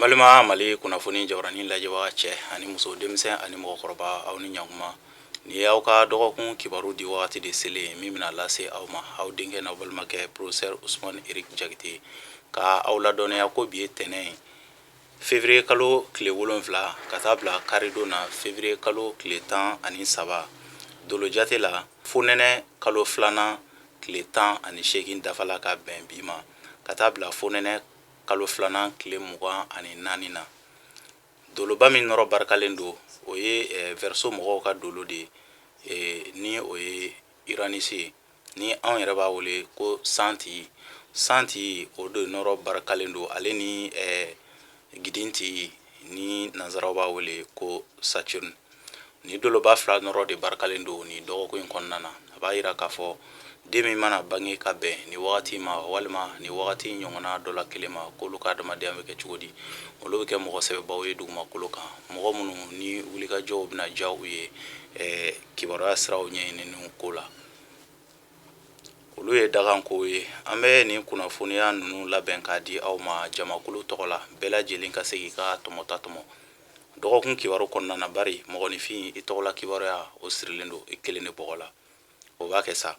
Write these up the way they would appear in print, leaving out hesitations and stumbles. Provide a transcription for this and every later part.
Balima Mali kunnafoni jabaranin lajɛbaga, cɛ ani muso, denmisɛn ani mɔgɔkɔrɔba, aw ni ɲakuma. Nin ye aw ka dɔgɔkun kibaru di wagati de selen min bɛna lase aw ma, aw denkɛ n'aw balimakɛ, professeur Usumani Eric Jakite, ka aw ladɔnniya ko bi ye tɛnɛn ye, février kalo tile 7, ka taa bila karidon na, février kalo tile 13, dolo jate la fonɛnɛ kalo filanan tile 18 dafala, ka bɛn bi ma, ka taa bila fonɛnɛ kalo filanan tile 24 na. Doloba min nɔrɔ barikalen don, o ye Verseau mɔgɔw ka dolo de ye, ni o ye Uranus ye, ni anw yɛrɛ b'a wele ko santi. Santi, o de nɔrɔ barikalen don, ale ni gidinti, ni nanzaraw b'a wele ko Saturne. Ni doloba fila nɔrɔ de barikalen don nin dɔgɔkun in kɔnɔna na, a b'a yira k'a fɔ den min mana bange ka bɛn ni wagati ma, walima ni wagati ɲɔgɔnna dɔ la kelen ma, k'olu ka adamadenya bɛ kɛ cogo di? Olu bɛ kɛ mɔgɔ sɛbɛbaw ye dugumakolo kan, mɔgɔ minnu ni wulikajɔw bɛna diya u ye kibaruya siraw ɲɛɲininiw ko la. Olu ye dagankow ye. An bɛ nin kunnafoniya ninnu labɛn k'a di aw ma jamakulu tɔgɔ la, bɛɛ lajɛlen ka se k'i ka tɔmɔta tɔmɔ dɔgɔkun kibaru kɔnɔna na, bari mɔgɔninfin, i tɔgɔla kibaruya, o sirilen don i kelen de bɔgɔ la. O b'a kɛ sa.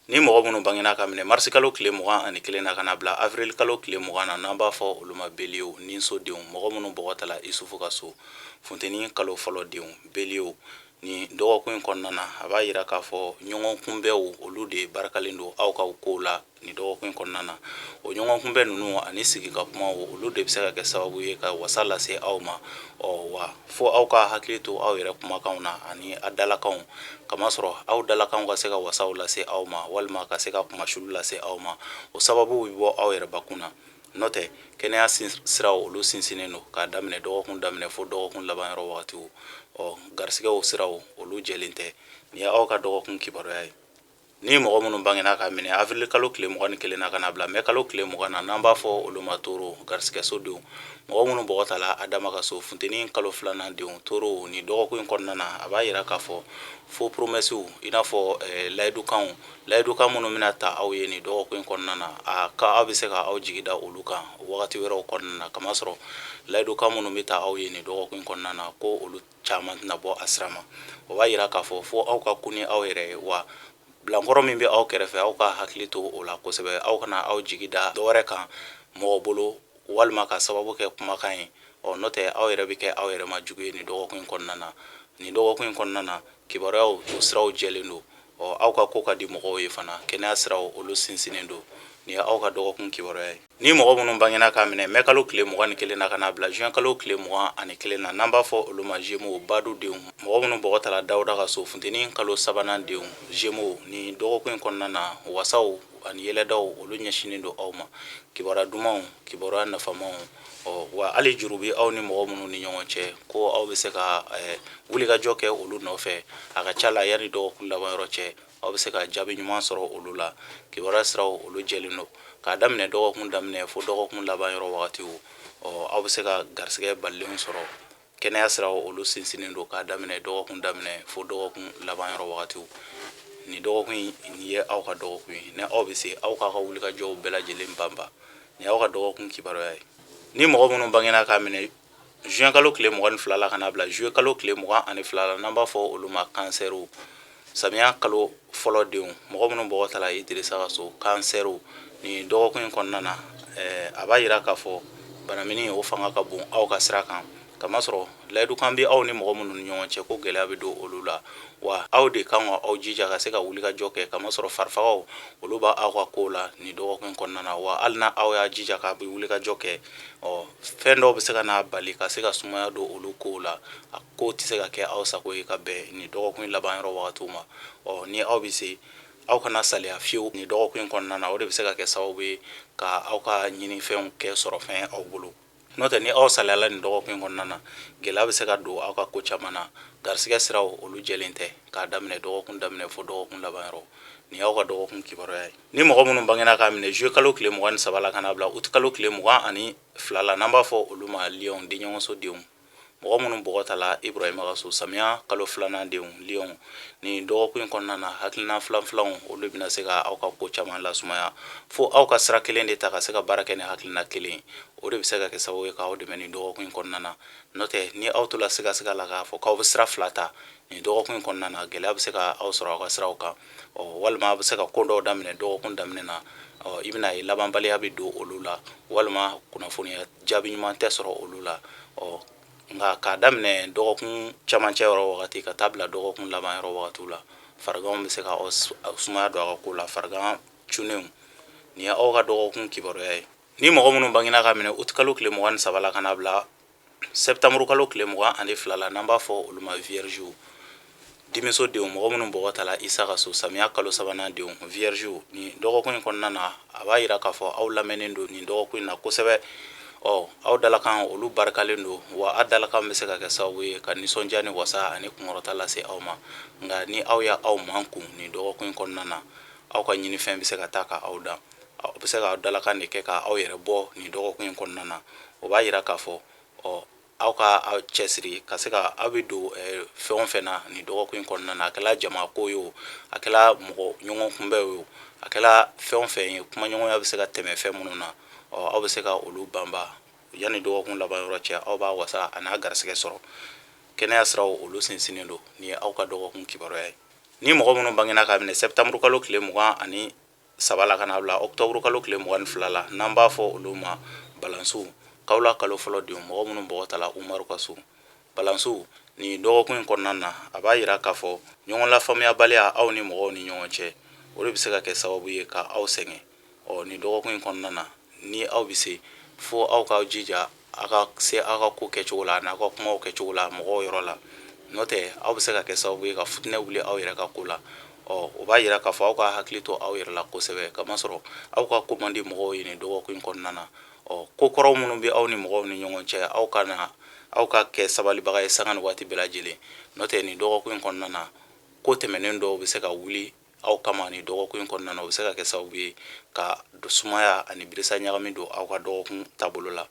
Ni mɔgɔ minnu bangena ka minɛ marisi kalo tile 21 na ka na bila avril kalo tile 20 na, n'an b'a fɔ olu ma bélier, ninso denw, mɔgɔ minnu bɔgɔ tala Isufu ka so, funteni kalo fɔlɔ denw, bélier, nin dɔgɔkun in kɔnɔna na, a b'a yira k'a fɔ ɲɔgɔn kunbɛnw, olu de barikalen don aw ka kow la nin dɔgɔkun in kɔnɔna na. O ɲɔgɔn kunbɛn ninnu ani sigi ka kumaw, olu de bɛ se ka kɛ sababu ye ka wasa lase aw ma. Ɔ wa, fo aw ka hakili to aw yɛrɛ kumakanw na ani a dalakanw, kamasɔrɔ aw dalakanw ka se ka wasaw lase aw ma, walima ka se ka kumasulu lase aw ma, o sababu bɛ bɔ aw yɛrɛ bakun na. N'o tɛ, kɛnɛya siraw, olu sinsinnen don k'a daminɛ dɔgɔkun daminɛ fo dɔgɔkun laban yɔrɔ wagatiw. Ɔ garisigɛw siraw, olu jɛlen tɛ. Nin ye aw ka dɔgɔkun kibaruya ye. Ni mɔgɔ minnu bangena ka minɛ avril kalo tile 21 na ka na bila mɛ kalo tile 20 na, n'an b'a fɔ olu ma taureau, garisigɛso denw, mɔgɔ minnu bɔgɔ tala Adama ka so, funteni kalo filanan denw, taureau, ni dɔgɔkun in kɔnɔna na, a b'a yira k'a fɔ fo promessew, i n'a fɔ layidukanw, layidukan minnu bɛna ta aw ye nin dɔgɔkun in kɔnɔna na, a ka aw bɛ se ka aw jigi da olu kan wagati wɛrɛw kɔnɔna na, kamasɔrɔ layidukan minnu bɛ ta aw ye nin dɔgɔkun in kɔnɔna na, ko olu caman tɛna bɔ a sira ma. O b'a yira k'a fɔ fo aw ka kun ni aw yɛrɛ ye, wa bilankɔrɔ min bɛ aw kɛrɛfɛ, aw ka hakili to o la kosɛbɛ. Aw kana aw jigi da dɔwɛrɛ kan mɔgɔ bolo, walima ka sababu kɛ kumakan ye. Ɔ n'o tɛ, aw yɛrɛ bɛ kɛ aw yɛrɛ ma jugu ye nin dɔgɔkun in kɔnɔna na. Nin dɔgɔkun in kɔnɔna na, kibaruyaw, o siraw jɛlen don. Ɔ aw ka ko ka di mɔgɔw ye fana. Kɛnɛya siraw, olu sinsinnen don. Nin ye aw ka dɔgɔkun kibaruya ye. Ni mɔgɔ minnu bangena k'a minɛ mɛ kalo tile 21 na ka n'a bila juin kalo tile 21 na, n'an b'a fɔ olu ma Gémeaux, badu denw, mɔgɔ minnu bɔgɔ tala Dawuda ka so, funteni kalo sabanan denw, Gémeaux, ni dɔgɔkun in kɔnɔna na, wasaw ani yɛlɛdaw, olu ɲɛsinnen don aw ma, kibaruya dumanw, kibaruya nafamaw. Ɔ wa, hali juru bɛ aw ni mɔgɔ minnu ni ɲɔgɔn cɛ, ko aw bɛ se ka wulikajɔ kɛ olu nɔfɛ, a ka ca la, yanni dɔgɔkun laban yɔrɔ cɛ, aw bɛ se ka jaabi ɲuman sɔrɔ olu la. Kibaruya siraw, olu jɛlen don k'a daminɛ dɔgɔkun daminɛ fo dɔgɔkun laban yɔrɔ wagatiw. Ɔ aw bɛ se ka garisigɛ balilenw sɔrɔ. Kɛnɛya siraw, olu sinsinnen don k'a daminɛ dɔgɔkun daminɛ fo dɔgɔkun laban yɔrɔ wagatiw. Nin dɔgɔkun in, nin ye aw ka dɔgɔkun ye. Ni aw bɛ se, aw k'aw ka wulikajɔw bɛɛ lajɛlen banban. Nin y'aw ka dɔgɔkun kibaruya ye. Ni mɔgɔ minnu bangena k'a minɛ juin kalo tile 22 la ka n'a bila juillet kalo tile 22 la, n'an b'a fɔ olu ma kansɛriw, samiya kalo fɔlɔ denw, mɔgɔ minnu bɔgɔ tala Idirisa ka so, kansɛriw, nin dɔgɔkun in kɔnɔna na, a b'a yira k'a fɔ banamini, o fanga ka bon aw ka sira kan, kamasɔrɔ layidukan bɛ aw ni mɔgɔ minnu ni ɲɔgɔn cɛ, ko gɛlɛya bɛ don olu la. Wa aw de kan ka aw jija ka se ka wulikajɔ kɛ, kamasɔrɔ farifagaw, olu b'a aw ka kow la nin dɔgɔkun in kɔnɔna na. Wa hali n'a aw y'a jija k'a bɛ wulikajɔ kɛ, ɔ fɛn dɔw bɛ se ka n'a bali ka se ka sumaya don olu kow la. A ko tɛ se ka kɛ aw sago ye ka bɛn nin dɔgɔkun in laban yɔrɔ wagatiw ma. Ɔ ni aw bɛ se, aw kana saliya fiyewu nin dɔgɔkun in kɔnɔna na. O de bɛ se ka kɛ sababu ye ka aw ka ɲinifɛnw kɛ sɔrɔfɛn aw bolo. N'o tɛ, ni aw saliyala nin dɔgɔkun in kɔnɔna na, gɛlɛya bɛ se ka don aw ka ko caman na. Garisigɛ siraw, olu jɛlen tɛ k'a daminɛ dɔgɔkun daminɛ fo dɔgɔkun laban yɔrɔ. Nin y'aw ka dɔgɔkun kibaruya ye. Ni mɔgɔ minnu bangena k'a minɛ juillet kalo tile 23 la ka n'a bila août kalo tile 22 la, n'an b'a fɔ olu ma lion, denɲɔgɔnso denw, Mɔgɔ minnu bɔgɔ tala Ibrahima ka so, samiya kalo filanan denw, lion, nin dɔgɔkun in kɔnɔna na, hakilina filan filanw olu bɛna se ka aw ka ko caman lasumaya, fo aw ka sira kelen de ta ka se ka baara kɛ ni hakilina kelen. O de bɛ se ka kɛ sababu ye k'aw dɛmɛ nin dɔgɔkun in kɔnɔna na. N'o tɛ, ni aw tola sigasiga la k'a fɔ k'aw bɛ sira fila ta nin dɔgɔkun in kɔnɔna na, gɛlɛya bɛ se ka aw sɔrɔ aw ka siraw kan. Ɔ walima a bɛ se ka ko dɔw daminɛ dɔgɔkun daminɛ na, ɔ i bɛna ye labanbaliya bɛ don olu la, walima kunnafoniya jaabi ɲuman tɛ sɔrɔ olu la. Ɔ nka k'a daminɛ dɔgɔkun camancɛ yɔrɔ wagati ka taa bila dɔgɔkun laban yɔrɔ wagatiw la, fariganw bɛ se ka aw sumaya don aw ka ko la, farigan cunnenw. Nin ye aw ka dɔgɔkun kibaruya ye. Ni mɔgɔ minnu bangena ka minɛ utikalo tile 23 la ka na bila sɛptanburukalo tile 22 la, n'an b'a fɔ olu ma viergew, dimiso denw, mɔgɔ minnu bɔgɔ tala Isa ka so, samiya kalo sabanan denw, viergew, nin dɔgɔkun in kɔnɔna na, a b'a yira k'a fɔ aw lamɛnnen don nin dɔgɔkun in na kosɛbɛ. Ɔ aw dalakan olu barikalen don, wa aw dalakan bɛ se ka kɛ sababu ye ka nisɔndiya ni wasa ani kunkɔrɔta lase aw ma. Nka ni aw y'aw makun nin dɔgɔkun in kɔnɔna na, aw ka ɲinifɛn bɛ se ka taa ka aw dan. Aw bɛ se ka dalakan de kɛ ka aw yɛrɛ bɔ nin dɔgɔkun in kɔnɔna na. O b'a yira k'a fɔ, ɔ aw ka aw cɛsiri ka se ka aw bɛ don fɛn o fɛn na nin dɔgɔkun in kɔnɔna na, a kɛla jama ko ye o, a kɛla mɔgɔ ɲɔgɔn kunbɛn ye o, a kɛla fɛn o fɛn ye, kumaɲɔgɔnya bɛ se ka tɛmɛ fɛn minnu na, ɔ aw bɛ se ka olu banba yanni dɔgɔkun laban yɔrɔ cɛ. Aw b'a wasa a n'a garisɛgɛ sɔrɔ. Kɛnɛya siraw olu sinsinnen don. Nin ye aw ka dɔgɔkun kibaruya ye. Ni mɔgɔ minnu bangena k'a minɛ sɛptanburu kalo tile 23 la ka na bila ɔkutɔburu kalo tile 22 la, n'an b'a fɔ olu ma balansiw, kawula kalo fɔlɔ denw, mɔgɔ minnu bɔgɔ tala Umaru ka so, balansiw, nin dɔgɔkun in kɔnɔna na, a b'a yira k'a fɔ ɲɔgɔn lafaamuyabaliya aw ni mɔgɔw ni ɲɔgɔn cɛ, o de bɛ se ka kɛ sababu ye ka aw sɛgɛn. Ɔ nin dɔgɔkun in kɔnɔna na, ni aw bɛ se, fo aw k'aw jija aw ka se aw ka ko kɛcogo la n'aw ka kumaw kɛcogo la mɔgɔw yɔrɔ la. N'o tɛ, aw bɛ se ka kɛ sababu ye ka futinɛ wuli aw yɛrɛ ka ko la. Ɔ o b'a yira k'a fɔ aw ka hakili to aw yɛrɛ la kosɛbɛ, kamasɔrɔ aw ka ko man di mɔgɔw ye nin dɔgɔkun in kɔnɔna na. Ɔ ko kɔrɔw minnu bɛ aw ni mɔgɔw ni ɲɔgɔn cɛ, aw ka na aw ka kɛ sabalibaga ye sanga ni waati bɛɛ lajɛlen. N'o tɛ, nin dɔgɔkun in kɔnɔna na, ko tɛmɛnen dɔw bɛ se ka wuli aw kama nin dɔgɔkun in kɔnɔna na. O bɛ se ka kɛ sababu ye ka sumaya ani birisa ɲagami don aw ka dɔgɔkun taabolo la.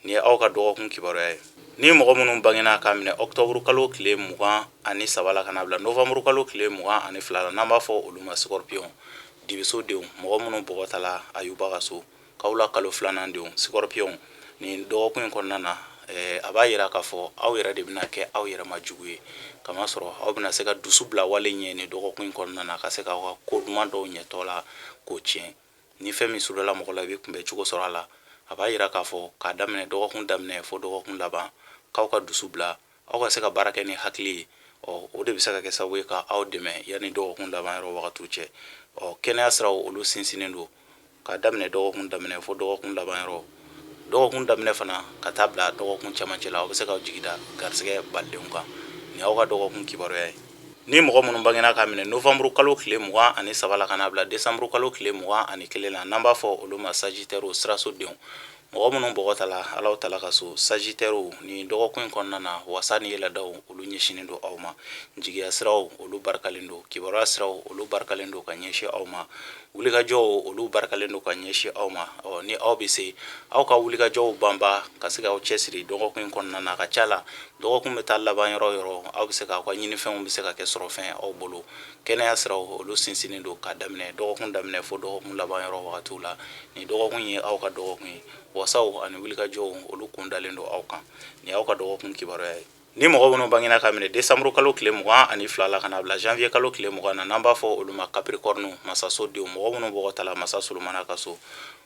Nin ye aw ka dɔgɔkun kibaruya ye. Ni mɔgɔ minnu bangena k'a minɛ ɔkutɔburu kalo tile 23 la ka na bila novanburu kalo tile 22 la, n'an b'a fɔ olu ma scorpion, dibiso denw, mɔgɔ minnu bɔgɔ tala Ayuba ka so, kawula kalo filanan denw, scorpion, nin dɔgɔkun in kɔnɔna na, a b'a yira k'a fɔ aw yɛrɛ de bɛna kɛ aw yɛrɛ ma jugu ye, kamasɔrɔ aw bɛna se ka dusu bila wale ɲɛ nin dɔgɔkun in kɔnɔna na, ka se k'aw ka ko duman dɔw ɲɛtɔ la k'o tiɲɛ. Ni fɛn min surula mɔgɔ la, i bɛ kunbɛn cogo sɔrɔ a la. A b'a yira k'a fɔ k'a daminɛ dɔgɔkun daminɛ fo dɔgɔkun laban, k'aw ka dusu bila, aw ka se ka baara kɛ ni hakili ye. Ɔ o de bɛ se ka kɛ sababu ye ka aw dɛmɛ yanni dɔgɔkun laban yɔrɔ wagatiw cɛ. Ɔ kɛnɛya siraw olu sinsinnen don k'a daminɛ dɔgɔkun daminɛ fo dɔgɔkun laban yɔrɔ. Dɔgɔkun daminɛ fana ka taa bila dɔgɔkun camancɛ la, aw bɛ se k'aw jigi da garisɛgɛ balilenw kan. Nin y'aw ka dɔgɔkun kibaruya ye. Ni mɔgɔ minnu bangena k'a minɛ novanburu kalo tile 23 la ka n'a bila desanburu kalo tile 21 la, n'an b'a fɔ olu ma sagittaire, siraso denw, mɔgɔ minnu bɔgɔ tala Alahu Taala ka so, sagittaire, nin dɔgɔkun in kɔnɔna na, wasa ni yɛlɛdaw olu ɲɛsinnen don aw ma. Jigiya siraw olu barikalen don, kibaruya siraw olu barikalen don ka ɲɛsin aw ma, wulikajɔw olu barikalen don ka ɲɛsin aw ma. Ɔ ni aw bɛ se, aw ka wulikajɔw banba ka se k'aw cɛsiri dɔgɔkun in kɔnɔna na. A ka ca la, dɔgɔkun bɛ taa laban yɔrɔ o yɔrɔ, aw bɛ se k'aw ka ɲinifɛnw bɛ se ka kɛ sɔrɔfɛn aw bolo. Kɛnɛya siraw olu sinsinnen don k'a daminɛ dɔgɔkun daminɛ fo dɔgɔkun laban yɔrɔ wagatiw la. Nin dɔgɔkun ye aw ka dɔgɔkun ye. Wasaw ani wulikajɔw olu kun dalen don aw kan. Nin y'aw ka dɔgɔkun kibaruya ye. Ni mɔgɔ minnu bangena k'a minɛ desanburu kalo tile 22 la ka na bila janvier kalo tile 20 na, n'an b'a fɔ olu ma capricorne, masaso denw, mɔgɔ minnu bɔgɔ tala masa Solomana ka so,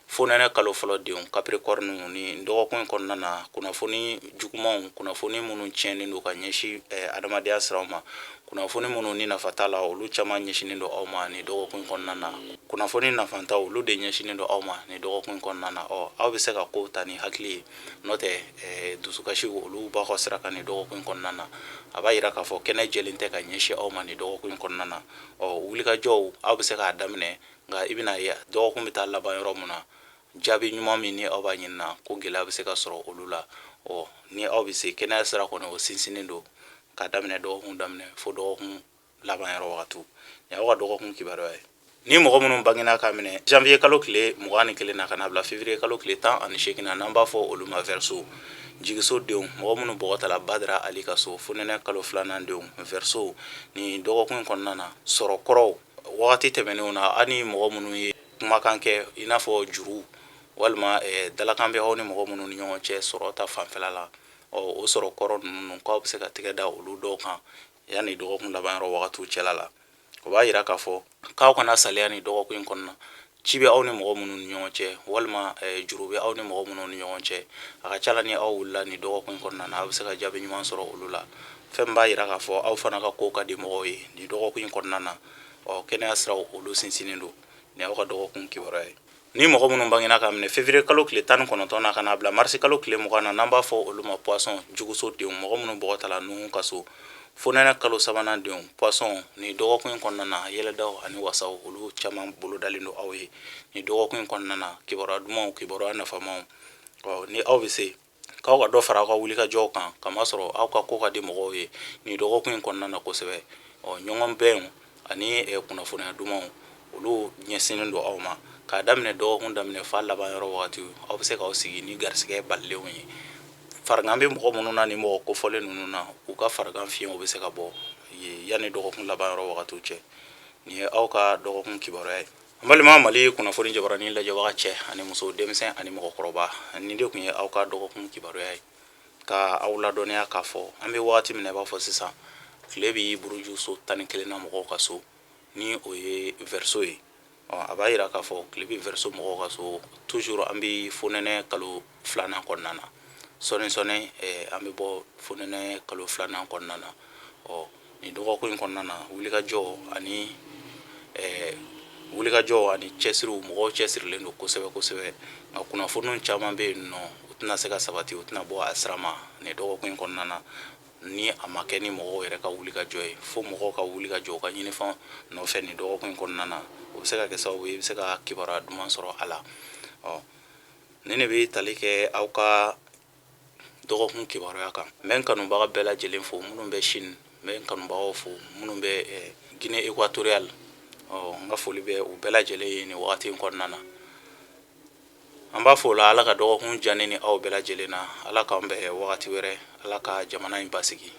fonɛnɛ kalo fɔlɔ denw, capricorne, ni dɔgɔkun in kɔnɔna na, kunnafoni jugumanw, kunnafoni minnu tiɲɛnen don ka ɲɛsin adamadenya siraw ma, kunnafoni minnu ni nafa t'a la, olu caman ɲɛsinnen don aw ma nin dɔgɔkun kɔnɔna na. Kunnafoni nafantaw olu de ɲɛsinnen don aw ma nin dɔgɔkun kɔnɔna na. Ɔ aw bɛ se ka kow ta ni hakili ye. N'o tɛ, dusukasi olu b'aw ka sira kan nin dɔgɔkun in kɔnɔna na. A b'a yira k'a fɔ kɛnɛ jɛlen tɛ ka ɲɛsin aw ma nin dɔgɔkun in kɔnɔna na. Ɔ wulikajɔw aw bɛ se k'a daminɛ, nka i bɛna ye dɔgɔkun bɛ taa laban yɔrɔ min na, jaabi ɲuman min ni aw b'a ɲini na, ko gɛlɛya bɛ se ka sɔrɔ olu la. Ɔ ni aw bɛ se, kɛnɛya sira kɔni o sinsinnen don k'a daminɛ dɔgɔkun daminɛ fo dɔgɔkun laban yɔrɔ wagatiw. Nin y'aw ka dɔgɔkun kibaruya ye. Ni mɔgɔ minnu bangena k'a minɛ janvier kalo tile 21 na ka na bila février kalo tile 18 na, n'an b'a fɔ olu ma Verseau, jigiso denw, mɔgɔ minnu bɔgɔ tala Badara Ali ka so, fonɛnɛ kalo filanan denw, Verseau, nin dɔgɔkun in kɔnɔna na, sɔrɔ kɔrɔw wagati tɛmɛnenw na, aw ni mɔgɔ minnu ye kumakan kɛ, i n'a fɔ juru walima dalakan bɛ aw ni mɔgɔ minnu ni ɲɔgɔn cɛ sɔrɔ ta fanfɛla la, ɔ o sɔrɔ kɔrɔ ninnu k'aw bɛ se ka tɛgɛ da olu dɔw kan yanni dɔgɔkun laban yɔrɔ wagatiw cɛla la. O b'a yira k'a fɔ k'aw kana saliya nin dɔgɔkun in kɔnɔna, ci bɛ aw ni mɔgɔ minnu ni ɲɔgɔn cɛ walima juru bɛ aw ni mɔgɔ minnu ni ɲɔgɔn cɛ, a ka ca la ni aw wulila nin dɔgɔkun in kɔnɔna na, aw bɛ se ka jaabi ɲuman sɔrɔ olu la. Fɛn min b'a yira k'a fɔ aw fana ka ko ka di mɔgɔw ye nin dɔgɔkun in kɔnɔna na, ɔ kɛnɛya siraw olu sinsinnen don. Nin y'aw ka dɔgɔkun kibaruya ye. Ni mɔgɔ minnu bangena k'a minɛ février kalo tile 19 na ka n'a bila mars kalo tile 20 na, n'an b'a fɔ olu ma poisson, juguso denw, mɔgɔ minnu bɔgɔ tala Nuhu ka so, fonɛnɛ kalo sabanan denw, poisson, nin dɔgɔkun in kɔnɔna na, yɛlɛdaw ani wasaw olu caman bolodalen don aw ye nin dɔgɔkun in kɔnɔna na, kibaruya dumanw, kibaruya nafamaw. Ɔ ni aw bɛ se k'aw ka dɔ fara aw ka wulikajɔw kan, kamasɔrɔ aw ka ko ka di mɔgɔw ye nin dɔgɔkun in kɔnɔna na kosɛbɛ. Ɔ ɲɔgɔn bɛnw ani kunnafoniya dumanw olu ɲɛsinnen don aw ma. K'a daminɛ dɔgɔkun daminɛ f'a laban yɔrɔ wagati, aw bɛ se k'aw sigi ni garisigɛ balilenw ye. Farigan bɛ mɔgɔ minnu na, ni mɔgɔ kofɔlen ninnu na, u ka farigan fiɲɛw bɛ se ka bɔ yanni dɔgɔkun laban yɔrɔ wagatiw cɛ. Nin ye aw ka dɔgɔkun kibaruya ye. N balima Mali kunnafoni jabaranin lajɛbaga cɛ ani muso, denmisɛn ani mɔgɔkɔrɔba, nin de tun ye aw ka dɔgɔkun kibaruya ye, ka aw ladɔnniya k'a fɔ an bɛ wagati min na i b'a fɔ sisan, tile bɛ buruju so 11 na mɔgɔw ka so, ni o ye Verseau ye. Ɔ a b'a yira k'a fɔ tile bɛ Verseau mɔgɔw ka so toujours. An bɛ fonɛnɛ kalo filanan kɔnɔna na. Sɔɔni sɔɔni an bɛ bɔ fonɛnɛ kalo filanan kɔnɔna na. Ɔ nin dɔgɔkun in kɔnɔna na, wulikajɔ ani cɛsiriw, mɔgɔw cɛsirilen don kosɛbɛ kosɛbɛ, nka kunnafoniw caman bɛ yen nɔ, u tɛna se ka sabati, u tɛna bɔ a sira ma nin dɔgɔkun in kɔnɔna na, ni a ma kɛ ni mɔgɔw yɛrɛ ka wulikajɔ ye. Fo mɔgɔw ka wulikajɔ, u ka ɲinifɛn nɔfɛ nin dɔgɔkun in kɔnɔna na, o bɛ se ka kɛ sababu ye i bɛ se ka kibaruya duman sɔrɔ a la. Ɔ nin de bɛ tali kɛ aw ka dɔgɔkun kibaruya kan. N bɛ n kanubaga bɛɛ lajɛlen fo minnu bɛ Chine, n bɛ n kanubagaw fo minnu bɛ Guinée équatoriale. Ɔ n ka foli bɛ u bɛɛ lajɛlen ye nin wagati in kɔnɔna na. An b'a fɔ o la, Ala ka dɔgɔkun diya ne ni aw bɛɛ lajɛlen na. Ala k'an bɛn wagati wɛrɛ. Ala ka jamana in basigi.